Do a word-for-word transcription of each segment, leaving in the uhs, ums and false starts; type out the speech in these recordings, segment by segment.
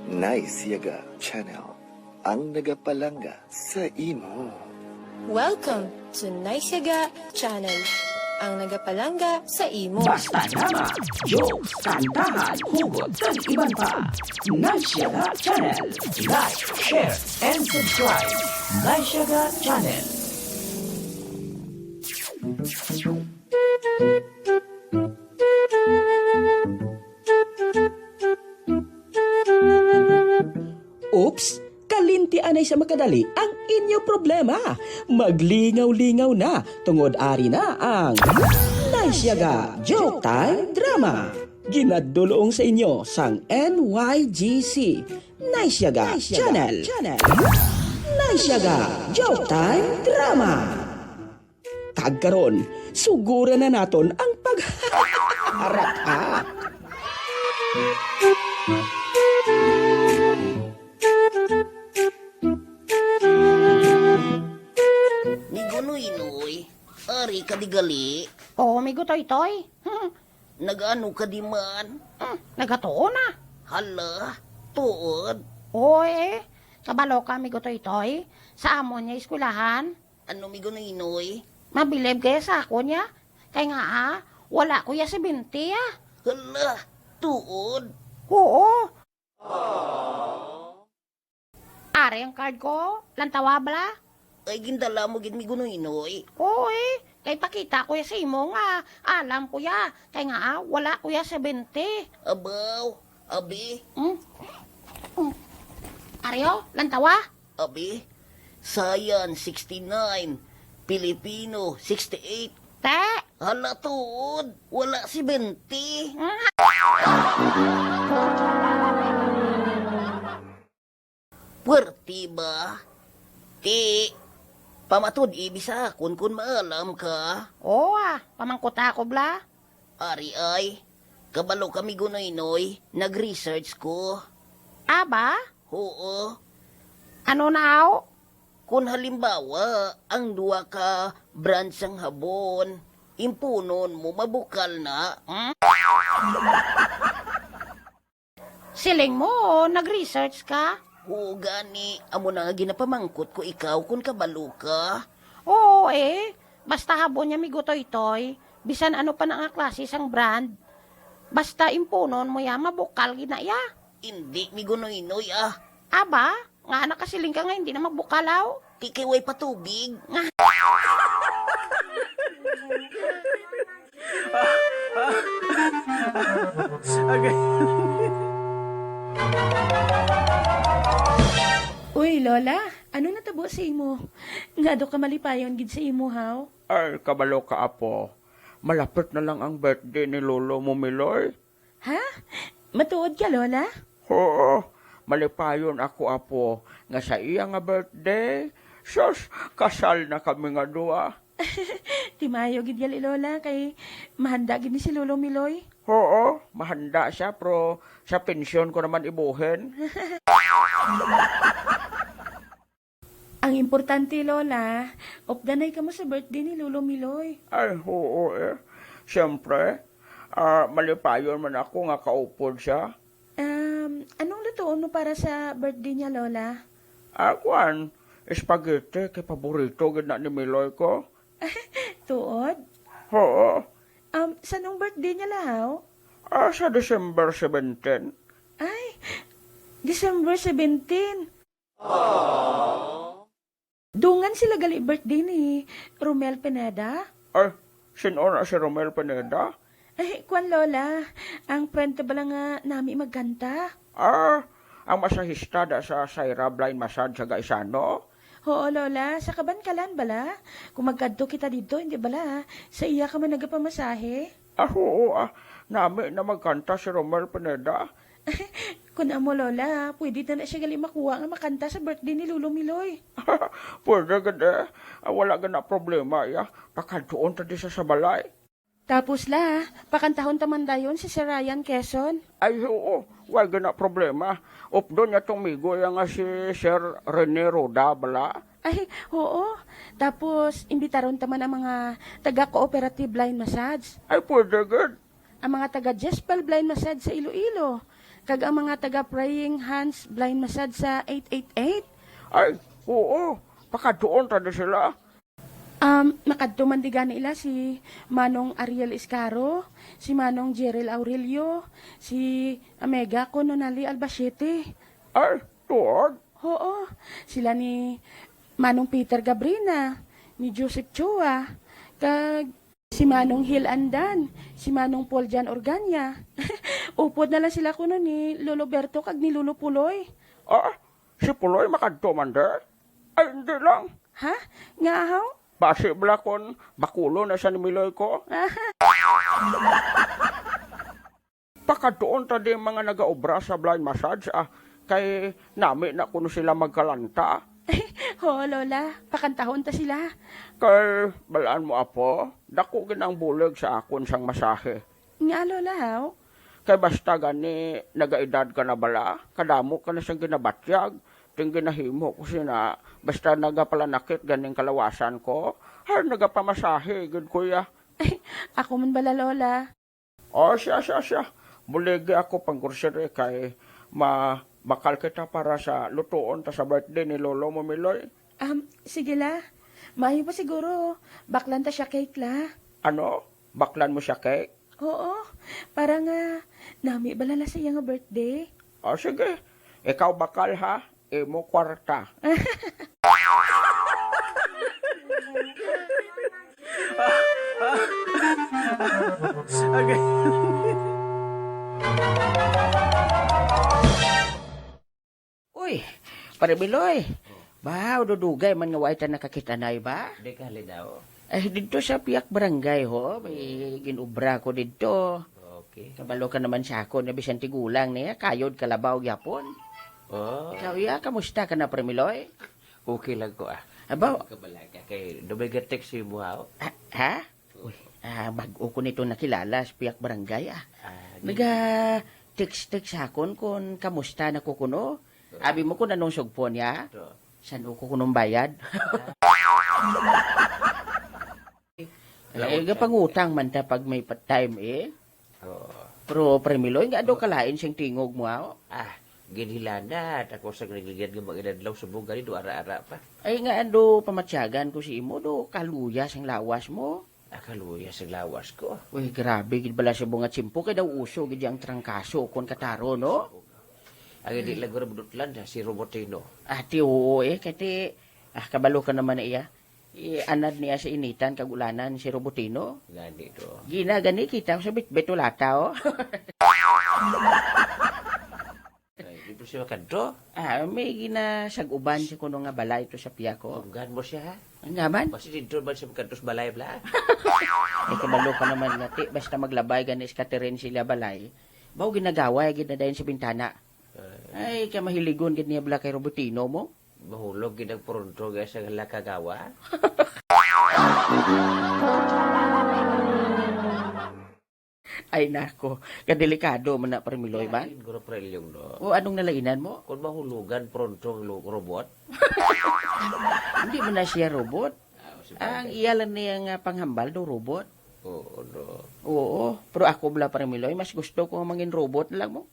Nice Yaga Channel, ang nagapalangga sa imo. Welcome to Nice Yaga Channel, ang nagapalangga sa imo. Basta drama, jokes, kantahan, hugot, kag iban pa. Nice Yaga Channel. Like, share, and subscribe. Nice Yaga Channel. Oops! Kalinti anay sa makadali ang inyo problema. Maglingaw-lingaw na, tungod ari na ang Nice Yaga Joke Time Drama. Ginadulong sa inyo sang N Y G C, Nice Yaga Channel. Nice Yaga Joke Time Drama. Kag karon, suguran na naton ang pag-, harap-harap. Migo Noynoy, ari ka di gali? Oo, Migo Toytoy. Nag-ano ka di man? Hmm, nagatuo na. Hala, tuod? Oo, eh. Kabalo ka, Migo Toytoy, sa amon nga eskwelahan. Ano, Migo Noynoy? Mabilib kaya sa akon ya. Kay nga, ah, wala ko ya seventy, ah. Hala, tuod? Oo. Ari ang card ko, lantawa bala. Ay, gindala mo gid, Migo Noynoy. Oo, eh. Kay pakita ko ya sa imo nga alam ko ya. Kay nga, ah, wala ko ya seventy. Abaw, abi. Hmm? Hmm. Ari, oh, lantawa. Abi, Science, sixty-nine. Pilipino, sixty-eight. Te! Hala, tuod. Wala si Bente. Puwerte ba? Ti, pamatud-i bisa akon kon maalam ka. Oo, ah. Pamangkot ako, bla. Ari ay, kabalo ka, Migo Noynoy, nag-research ko. Aba? Oo. Ano na, aw? Kun halimbawa, ang duha ka brand sang habon, impunon mo, mabukal na, hmm? Siling mo, nag-research ka? Oo, gani. Amo na nga ginapamangkot ko ikaw kun kabalo ka. Oo, eh. Basta habon niya, Migo Toytoy, bisan ano pa na nga klase sang brand. Basta impunon mo ya, mabukal gid na ya. Indi, Migo Noynoy, ah. Aba, nga nakasiling ka nga hindi na mabukal, aw? Ti kay way patubig. Agay. Uy, Lola, ano natabo sa imo? Nga daw ka malipayon gid sa imo, haw? Ay, kabalo ka, apo. Malapit na lang ang birthday ni Lolo mo, Miloy. Ha? Matuod ka, Lola? Oo, malipayon ako, apo, nga sa iya nga birthday, sus, kasal na kami nga duha. Ti maayo gid gali, Lola, kay mahanda gid ni si Lolo Miloy. Oo, mahanda siya, pero sa pensyon ko naman ibuhin. Ang importante, Lola, updanay kamo sa birthday ni Lolo Miloy. Ay, oo, eh. Siyempre, ah, malipayon man ako nga kaupod siya. Um, anong lutuon mo para sa birthday niya, Lola? Ah, kwan, spaghetti kay paborito gid na ni Miloy ko. Tuod? Oo. Um, sanong birthday niya, Lahaw? Ah, sa December seventeen. Ay, December seventeen. Dungan sila gali birthday ni Romel Pineda? Ay, sin-o na si Romel Pineda? Ay, kwan, Lola. Ang friend ta bala nga nami magkanta. Ah, ang masahista da sa Saira Blind Massage sa Gaisano? Oo, Lola. Sa Kabankalan bala. Kung magkadto kita didto, hindi bala. Sa iya ka man nagapamasahe. Ah, oo, ah. Nami na magkanta si Romel Pineda. Kun amo, Lola, pwede na na siya gali makuha nga makanta sa birthday ni Lolo Miloy. Pwede gid, eh. Ah, wala gid na problema, ya. Pakadtuon ta di sa, sa balay. Tapos, la, pakantahon ta man dayon si Sir Ryan Quezon. Ay, oo. Wala gid na problema. Updon niya tong migo ya nga si Sir Rene Roda, bala. Ay, oo. Tapos, imbitaron ta man ang mga taga-cooperative blind massage. Ay, pwede gid. Ang mga taga Jespel Blind Massage sa Iloilo, Kag ang mga taga Praying Hands Blind Massage sa eight eight eight? Ay, oo. Pakaduon ta di sila. Um, makadto man di gani ila si Manong Ariel Iscaro, si Manong Jerel Aurelio, si Amiga ko Nonali Albacete. Ay, tuod? Oo, sila ni Manong Peter Gabrina, ni Joseph Chua, kag si Manong Hil Andan, si Manong Paul Jan Organia. Upod na lang sila kuno ni Lolo Berto kag ni Lolo Puloy. Ah, si Puloy makadto man di? Ay, hindi lang. Ha? Nga ahaw? Basi bala kon bakulo na sa ni Miloy ko. Pakadtuon ta di mga nagaobra sa blind massage, ah, kay nami na kuno sila magkalanta. Ho, Lola, pakantahon ta sila. Kay, balaan mo, apo, dako gid ang bulig sa akon sang masahe. Nga, Lola, haw? Kay basta gani, nagaedad ka na bala, kadamo ka na sang ginabatyag, ting ginahimo ko sina, basta nagapalanakit ganing kalawasan ko, hay nagapamasahe gid, kuya. Ako man bala, Lola. O, siya, siya, siya. Buligi ako pang grocery kay mabakal kita para sa lutuon ta sa birthday ni Lolo mo, Miloy. Um, sige la. Maayo pa siguro. Baklan ta siya cake la. Ano? Baklan mo siya cake? Oo. Para nga, nami bala la sa iya nga birthday. O, sige. Ikaw bakal, ha? Imo kwarta. Okay. Uy, Pare Biloy. Ba, dudugay man nga way ta nakakita na, ba? Di ka, Lidaw. Eh, didto sa piyak barangay, ho. May ginobra ko didto. Okay. Kabalo ka naman sa akon, nga bisan tigulang niya, kayod kalabaw gyapon. Oh. Ikaw, iya, kamusta ka na, Pare Miloy? Okay lang ko, ah. Abaw. Kabalaka kay dumay ga text mo, ha? Ah, ha? Uy, ah, bag-o ko nito nakilala sa piyak barangay, ah. Ah, di- Naga-text-text sa akon kung kamusta na ko kuno. Abi mo kung anong sugpo niya? Ito. San ko kunong bayad? Eh, gapangutang man ta pag may pa-, time, eh. Oo. Pero, Pre Miloy, nga daw kalain sing tingog mo, ah. Ah, ginhilanat ako sa nagligad nga mga inadlaw subong gani do ara-ara pa. Ay, nga ando pamatyagan ko si imo, do kaluya sang lawas mo. Ah, kaluya sang lawas ko. Uy, grabe gid bala sa mga tsimpo, kay daw uso gid ang trangkaso kon kataro, no? Ang hindi lang guro budutlan, si Robotino. Ati, oo, eh, kati, ah, kabalo ka naman na iya. Ianad niya sa initan kag ulanan si Robotino. Gani to. Gina gani kita sa bitbit wala ta, oh. Ay, di po siya makadto? Ah, may ginasag-uban siya kuno nga balay to sa piya ko. Unggan mo siya, ha? Ang gaman? Basi dito ba siya makadto sa balay, bla? Ay, kabalo ka naman nga, ti, basta maglabay gani sa Catherine sila balay. Baw ginagaway gid na dayon sa bintana. Ay, kay mahiligon gid niya bala kay Robotino mo. Mahulog gid ang pronto kay sa hala kagawa. Ay, nako. Kadelikado man na, Pre Miloy, man. Lain, guro, Pre Ilyong, no? O, anong nalainan mo? Kung mahulogan pronto ang lo-, robot? Hindi man na siya robot. Ah, si Ang bagay. Iya lang niya nga panghambal do robot. Oo, no. Oo, pero ako bala, Pre Miloy, mas gusto ko nga mangin robot na lang mo.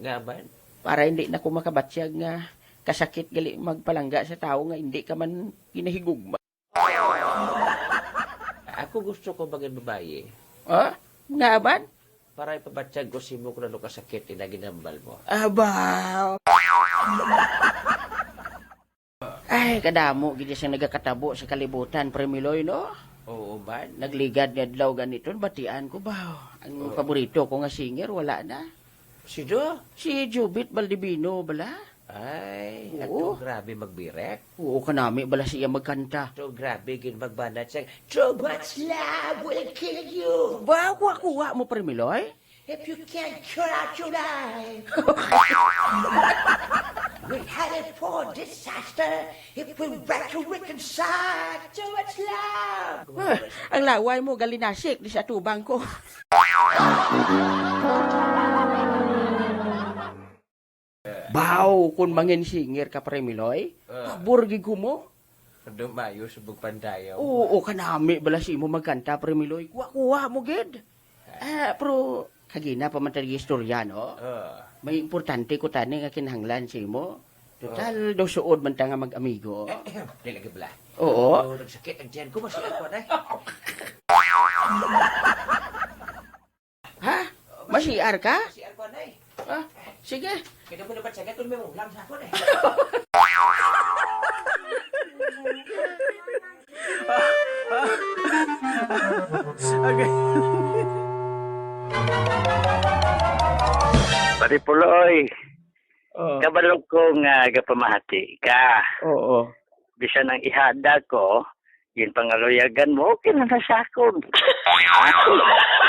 Nga man? Para hindi na ko makabatyag nga kasakit gali magpalangga sa tawo nga hindi ka man ginahigugma. Ako gusto ko maging babayi. Ha? Nga man? Para ipabatyag ko simo kung ano kasakit ina ginambal mo. Aba. Ay, kadamo gid siyang nagakatabo sa kalibutan, Pre Miloy, no? Oo, man. Nagligad nga adlaw ganiton, batian ko ba? Ang Oo. paborito ko nga singer, wala na. Sino? Si Jubit Baldivino, bala? Ay, Oo. ato, grabe magbirek. Oo, kanami bala siya magkanta. Ato, grabe gid magbanat siya. Too much love will kill you. Ba, kuha-kuha mo, Pre Miloy? If you can't cut out your life, we're headed for disaster. If we were to reconcile, too much love. Ah, ang laway mo, galinasik, di sa tubang ko. Baw, kung mangin singer ka, Pre Miloy, Ah. pabor gid ko mo. Dumayo sa bugpandayaw. Oo, kanami bala si imo magkanta, Pre Miloy. Kuha-kuha mo gid. Ah, pero kagina pa man talaga istorya, no? Ah. May importante ko tani nga kinahanglan sa imo. Total, daw suod man ta nga mag-amigo. Di lagi bala. Oo. Oh, nagsakit ang tiyan ko, masiar ko, day. Ha? Masiar ka? Masiar ko, day. Ah, sige. Kita mo dapat sakit kung may ulam sa ako, day. Okay. Pare Puloy, oh, kabalo ko nga gapamahati ka. Oo. Bisan ang ihada ko, ginpangaluyagan mo, okay na na sa akon. Ako,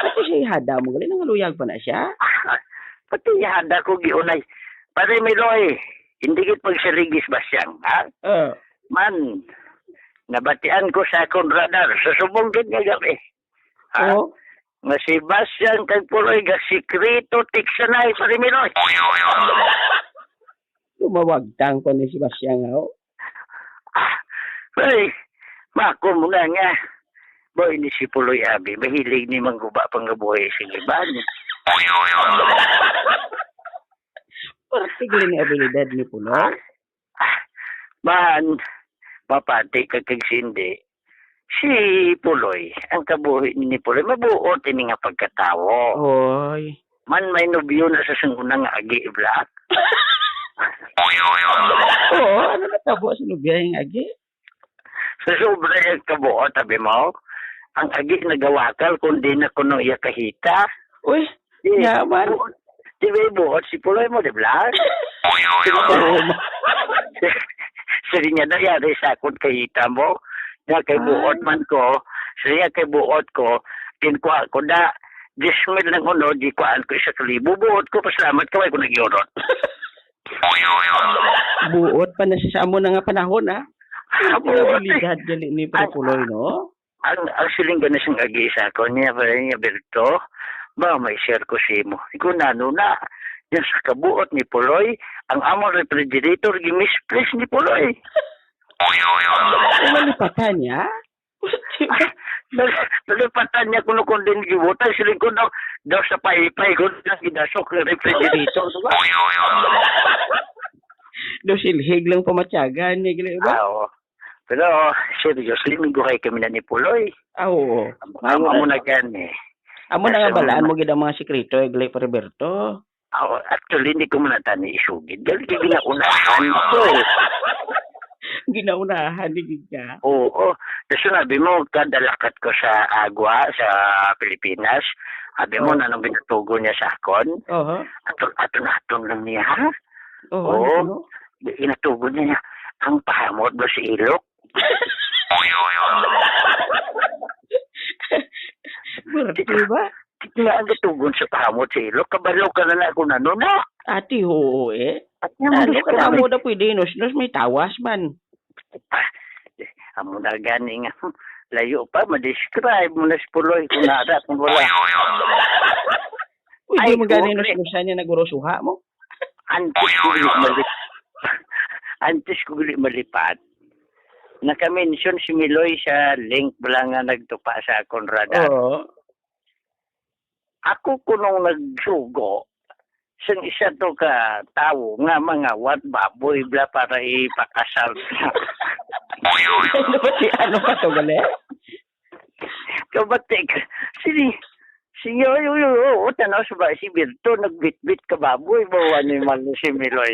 ako siya ihada mo, gali nangaluyag pa na siya. Pati ihada ko giunay. Pare Miloy, hindi gid pagsiligis ba siyang, ha? Oh. Man, nabatian ko sa akon radar, sa subong gid nga gabi. Ha? Oh. Nga si Basyang kag Puloy ga sikreto, tiksanay, Pare Miloy. Tumawag tang ko ni si Basyang, oh. Ah, ay, mako mo na nga. Boy, ni si Puloy Abi, mahilig ni mangguba pang buhi sa iban. Parte gali ni abilidad ni Puloy. Ah, man, mapati ka kag sindi. Si Puloy, ang kabuhi ni Puloy, mabuot ini nga pagkatawo. Oy. Man may nobyo na sa sanguna nga agi, Black. Oo, ano natabo sa nobya yung agi? Sa sobra yung kabuot, sabi mo, ang agi nagawakal kung di na kuno iya kahita. Uy, di, yaman. Buot, di ba yung buot si Puloy mo, di ba? Oo, ma. Sige niya na, yari sa akon kahita mo. Nga kay buot man ko, sige kay buot ko, kinkuha ko na, diyes mil lang kuno, di kuhaan ko isa ka libo. Buot ko, pasalamat ka, way ko nagyurot. Buot pa na siya sa amo na nga panahon, ha? Ang abilidad gali ni Pre Puloy, no? Ang, ang siling gani sang agi sa ako niya, pare niya, Berto, ba, may share ko si mo. Ikaw na, ano na? Yan sa kabuot ni Puloy, ang among refrigerator, gimisplace ni Puloy. Malipatan niya? Nag-, nalipatan niya kuno kung din gibutang, siling ko daw, daw sa paypay ko na gidasok ng refrigerator, diba? Daw silhig lang pamatyagan niya, gila, ba? Ah, oo. Pero, seriously, mingguhay kami na ni Puloy. Ah, oo. Am-, amo na gani. Amo na nga balaan mo gid ang mga sikreto, eh, gali, Pare Berto. Ako, actually, hindi ko man natani isugid. Gali, ginaunahan ko. Ginaunahan ni gid ka? Oo. Tapos sinabi mo, kada lakat ko sa agwa, sa Pilipinas, sabi mo, nanong ginatugon niya sa akon? Oho. Aton, aton, aton lang niya, ha? Oo, oo. Ano? Ginatugon niya, ang pahamot ba si Ilok? Berto ba? Nga ang gatugon sa pahamot sa ilok, kabalo ka na na kung ano na. Ati, oo, eh. At nga, ano ka na mo na pwede, nos, nos, may tawas man. Amo na gani nga. Layo pa, ma-describe mo na si Puloy kung nara, kung wala. Pwede mo gani, nos, nos, niya nagurusuha mo? Antes ko uli malip-, antes ko uli malipat, naka-mention si Miloy sa link bala nga nagtupa sa akon radar. Oo. Ako kunong nagsugo sang isa to ka tawo nga mangawat baboy bla para ipakasal. Ano ba si, ano pa to, gali? Kabati ka. Sini, sini, oy, oy, oy, oy, tanaw sa ba, si Berto, nagbitbit ka baboy, bawa ni man si Miloy.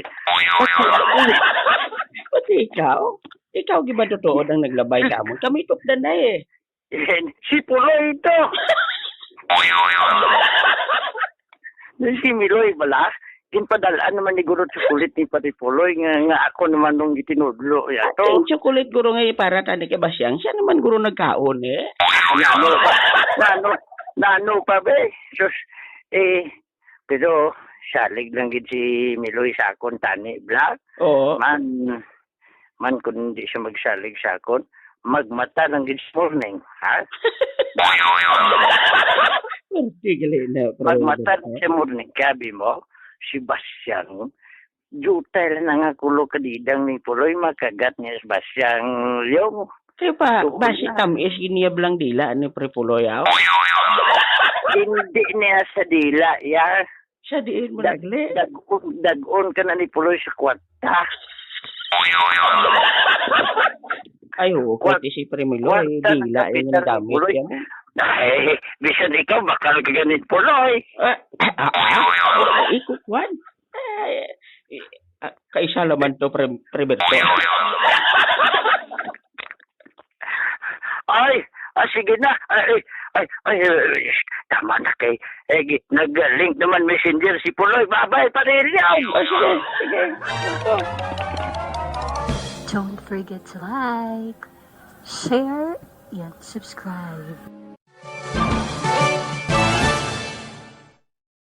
Pati ikaw? Ikaw, di ba totoo nang naglabay ka mo? Kami tukdan na eh. Si Puloy ito. Si Miloy bala, ginpadal-an naman ni Guro Chocolate ni Pati Puloy nga, nga ako naman nung itinudlo ya to. Ang chocolate, Guro, nga para tani kay Basyang, siya naman, Guro, nagkaon eh. Nano pa, nano, nano pa, be? Sus, eh, pero salig lang gid si Miloy sa akon tani, Black. Oo. Man, man kung hindi siya magsalig sa akon, magmata lang gid sa morning, ha? Sige, gali na, bro. Magmata lang sa morning, kabi mo, si Basyang, jutay lang nga kulo kadidang ni Puloy, makagat niya si Basyang Leong. Kaya pa, basi tamis giniyab lang dila ni Pre Puloy, aw? Hindi niya sa dila, ya. Siya diin mo Dag-, nagli. Dag-on, dag-on ka na ni Puloy sa kwarta. Ay, oo, Kwarta, pati si Premiloy, kwarta dila, eh, nagkapitan ni gamit Puloy. Yan. Ay, bisan ikaw, bakal ka ganit, Puloy. Ah, ah, ah, ah, ikukuan. Eh, eh, ah, kaisa naman to, Pre-, Preberto. Ay, ah, sige na. Ay, ay, ay, ay, ay, tama na kay, eh, gi-, nag-link naman messenger si Puloy. Babay, parilyaw! Oh, sige, sige. Ito. Don't forget to like, share, and subscribe.